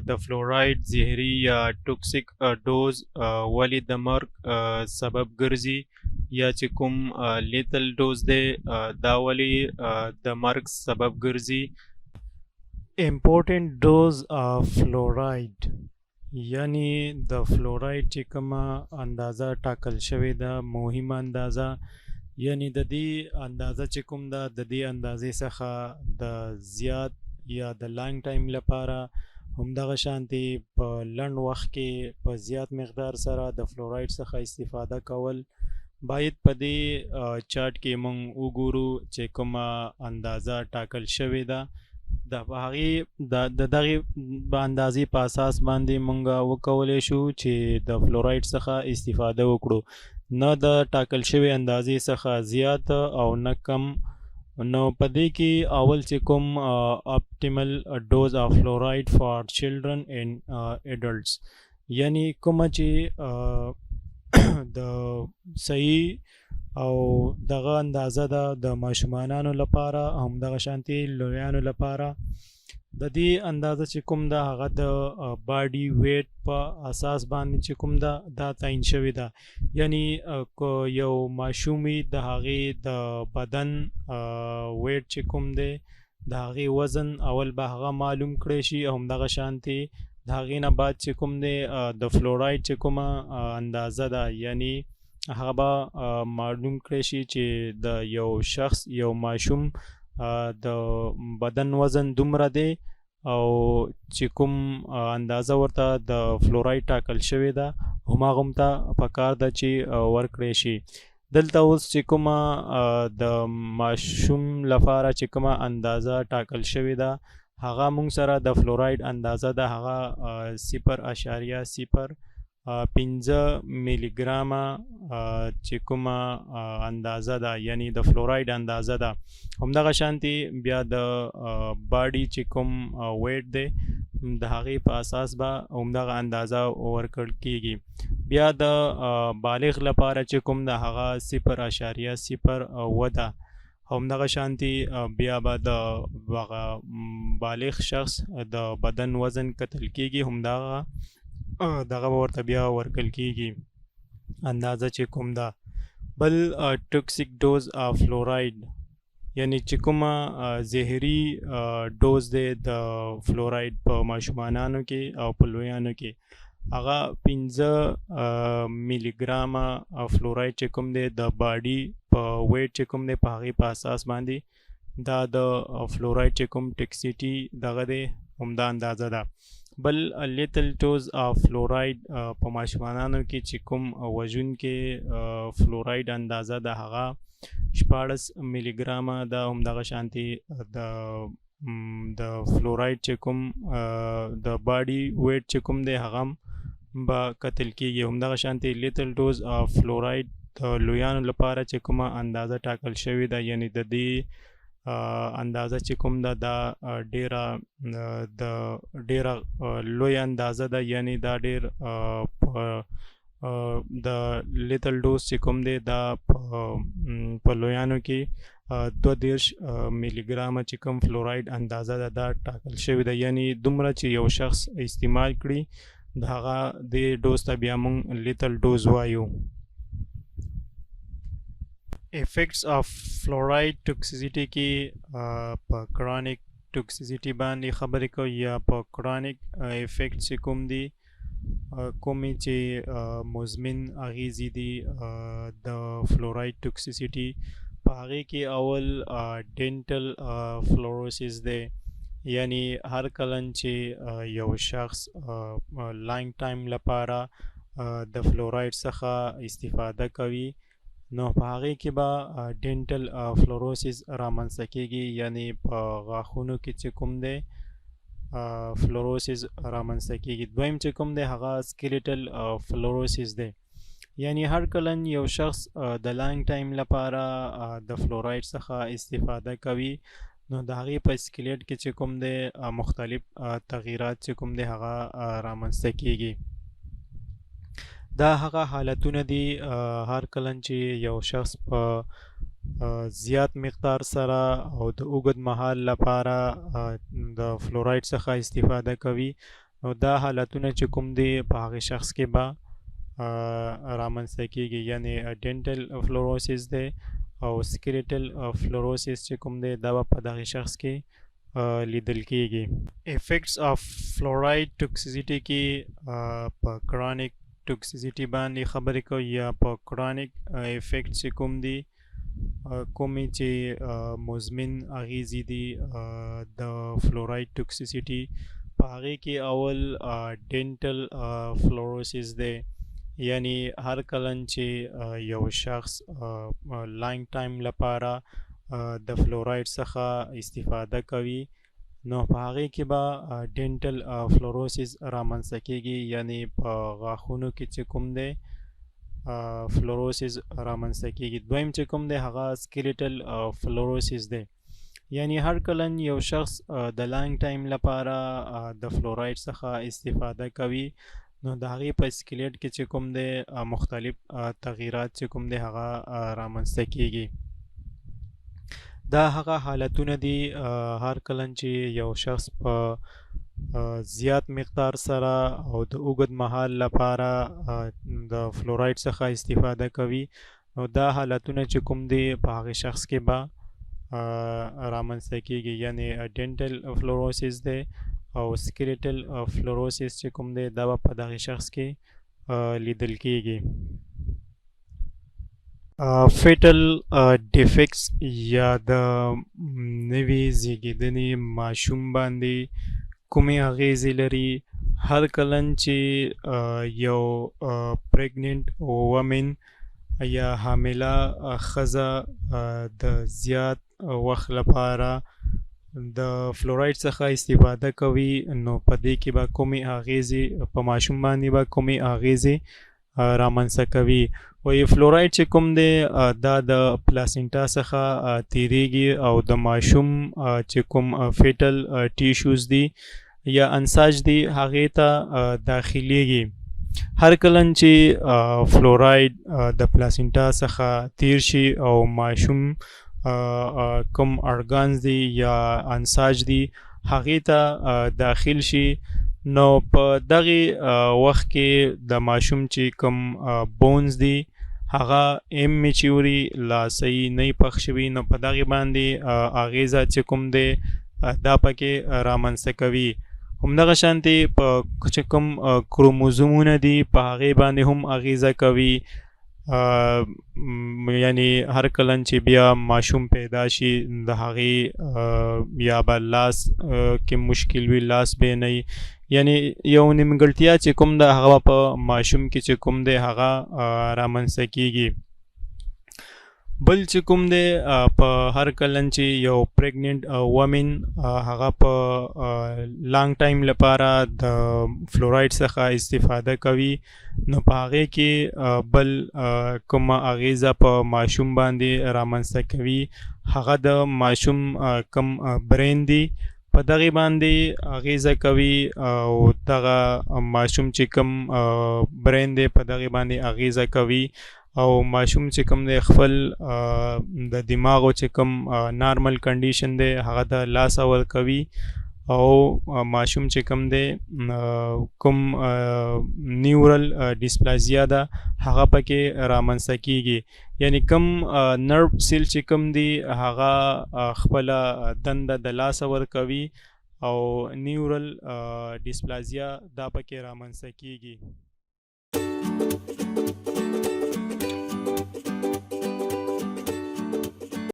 د فلوراید زهري یا ټوکسیک ډوز ولې د مرګ سبب ګرځي، یا چې کوم لیتل ډوز دی دا ولې د مرګ سبب ګرځي؟ Important dose of fluoride، یعنی د فلوراید چې کومه اندازه ټاکل شوې ده، مهمه اندازه، یعنی د دې اندازه چې کوم ده، د دې اندازې څخه د زیات یا د long time لپاره، همدغه شانتي په لنډ وخت کې په زیات مقدار سره د فلوراید څخه استفاده کول، باید په دې چارټ کې مونږ وګورو چې کومه اندازه ټاکل شوې ده، د هغې د دغې اندازې په اساس باندې مونږ وکولی شو چې د فلوراید څخه استفاده وکړو، نه د ټاکل شوې اندازې څخه زیات او نه کم. نو په دې کې اول چې کوم optimal dose of fluoride for children and adults، یعنی کومه چې د صحیح او دغه اندازه ده د ماشومانانو لپاره، همدغه شانتي لویانو لپاره، د دې اندازه چې کوم ده، هغه د body weight په اساس باندې چې کوم ده دا تعین شوې ده. یعنی که یو ماشوم وي، د هغې د بدن weight چې کوم دی، د هغې وزن اول به هغه معلوم کړی شي، او همدغه شانتي د هغې نه بعد چې کوم دی د فلوراید چې کومه اندازه ده، یعنی هغه به معلوم کړی شي چې د یو شخص، یو ماشوم د بدن وزن دومره دی او چې کوم اندازه ورته د فلوراید ټاکل شوې ده، هماغه ته پکار ده چې ورکړی شي. دلته اوس چې کومه د ماشوم لپاره چې کومه اندازه ټاکل شوې ده، هغه مونږ سره د فلوراید اندازه ده، هغه 0.05 میلی ګرامه چې کومه اندازه ده، یعنی د فلوراید اندازه ده. همدغه شانتي بیا د body چې کوم weight دی، د هغې په اساس به همدغه اندازه ورکړل کیږي. بیا د بالغ لپاره چې کوم د هغه 0.07 ده. همدغه شانتي بیا به د هغه بالغ شخص د بدن وزن کتل کیږي، همدغه دغه به ورته بیا ورکل کیږي اندازه چې کوم ده. بل toxic dose of fluoride، یعنی چې کومه زهري ډوز دی د فلوراید په ماشومانانو کې او په لویانو کې، هغه 5 ملي ګرامه فلوراید چې کوم دی، د body په weight چې کوم دی، په هغې په اساس باندې دا د فلوراید چې کوم toxicity دغه دی، همدا اندازه ده. بل lethal dose of fluoride، په ماشومانانو کې چې کوم وژونکې فلوراید اندازه ده، هغه 16 ملي ګرامه ده. همدغه شانتي د فلوراید چې کوم د body weight چې کوم دی، هغه به کتل کیږي. همدغه شانتي lethal dose of fluoride د لویانو لپاره چې کومه اندازه ټاکل شوې ده، یعنی د دې اندازه چې کوم ده، دا ډیره د ډیره لوی اندازه ده، یعنی دا ډیر په د lethal dose چې کوم دی، دا په لویانو کې 32 ملي ګرامه چې کوم فلوراید اندازه ده، دا ټاکل شوې ده. یعنی دومره چې یو شخص استعمال کړي، د هغه د ډوز ته بیا مونږ lethal dose وایو. Effects of fluoride toxicity کې په chronic toxicity باندې خبرې کوي، یا په chronic effects چې کوم دي، کومې چې مزمن اغیزې دي د فلوراید toxicity، په هغې کې اول dental fluorosis دی. یعنی هر کله چې یو شخص long time لپاره د فلوراید څخه استفاده کوي، نو په هغې کې به dental fluorosis رامنځته کیږي، یعنی په غاښونو کې چې کوم دی fluorosis رامنځته کیږي. دویم چې کوم دی، هغه skeletal fluorosis دی. یعنی هر کله یو شخص د long time لپاره د فلوراید څخه استفاده کوي، نو د هغې په skeleton کې چې کوم دی مختلف تغیرات چې کوم دی، هغه رامنځته کیږي. دا هغه حالتونه دي، هر کله چې یو شخص په زیات مقدار سره او د اوږد مهال لپاره د فلوراید څخه استفاده کوي، نو دا حالتونه چې کوم دي په هغه شخص کې به رامنځته کیږي. یعنی ډینټل فلوروسیس دی او سکلیټل فلوروسیس چې کوم دی دا به په دغه شخص کې لیدل کیږي. افیکټس اف فلوراید ټوکسیسټي کې په کرونیک ټوکسیسټي باندې خبرې کوي یا په کرونیک افیکټ چې کوم دي، کومې چې مزمن اغیزې دي د فلوراید ټوکسیسټي، په هغې کې اول ډینټل فلوروسیس دی. یعنی هر کله چې یو شخص لانګ ټایم لپاره د فلوراید څخه استفاده کوي، نو په هغې کې به ډینټل فلوروسیس رامنځته کیږي، یعنی په غاښونو کې چې کوم دی فلوروسیس رامنځته کیږي. دویم چې کوم دی هغه سکلیټل فلوروسیس دی. یعنی هر کله یو شخص د لانګ ټایم لپاره د فلوراید څخه استفاده کوي، نو د هغې په سکلیټ کې چې کوم دی مختلف تغیرات چې کوم دی هغه رامنځته کیږي. دا هغه حالتونه دي هر کله چې یو شخص په زیات مقدار سره او د اوږد مهال لپاره د فلوراید څخه استفاده کوي، نو دا حالتونه چې کوم دي په هغه شخص کې به رامنځته کیږي. یعنی ډینټل فلوروسیس دی او سکلیټل فلوروسیس چې کوم دی دا به په دغه شخص کې لیدل کیږي. فیټل ډیفیکټس یا د نوي زیږیدنې ماشوم باندې کومې اغیزې لري. هر کله چې یو پریګننټ وومن یا حامله ښځه د زیات وخت لپاره د فلوراید څخه استفاده کوي، نو په دې کې به کومې اغیزې په ماشوم باندې به کومې اغیزې رامنځته کوي. وایي فلوراید چې کوم دی دا د پلاسینټا څخه تیریږي او د ماشوم چې کوم فیټل ټیشوز دي یا انساج دي هغې ته داخلیږي. هر کله چې فلوراید د پلاسینټا څخه تیر شي او ماشوم کوم ارګانز دي یا انساج دي هغې ته داخل شي، نو په دغه وخت کې د ماشوم چې کوم بونز دي هغه امیچوري لا صحیح نه پخ شوي، نو په دغه باندې اغیزه چې کوم دی دا پکې رامنځته کوي. همدغه شانتې په چې کوم کروموزومونه دي په هغې باندې هم اغیزه کوي. یعنی هر کله چې بیا ماشوم پیدا شي د هغې یا به لاس کې مشکل وي، لاس به نه، یعنی یو نیمګړتیا چې کوم ده هغه په ماشوم کې چې کوم دی هغه رامنځته کیږي. بل چې کوم دی په هر کله چې یو پریګننټ وومن هغه په لانګ ټایم لپاره د فلوراید څخه استفاده کوي، نو په هغې کې بل کومه اغیزه په ماشوم باندې رامنځته کوي، هغه د ماشوم کوم برین دی په دغې باندې اغیزه کوي او دغه ماشوم چې کوم برین دی په دغې باندې اغیزه کوي او ماشوم چې کوم دی خپل د دماغو چې کوم نارمل کنډیشن دی هغه د لاسه ورکوي او ماشوم چې کوم دی کوم نیورل ډیسپلازیا ده هغه پکې رامنځته کیږي. یعنی کوم نرو سیل چې کوم دی هغه خپله دنده د لاسه ورکوي او نیورل ډیسپلازیا دا پکې رامنځته کیږي.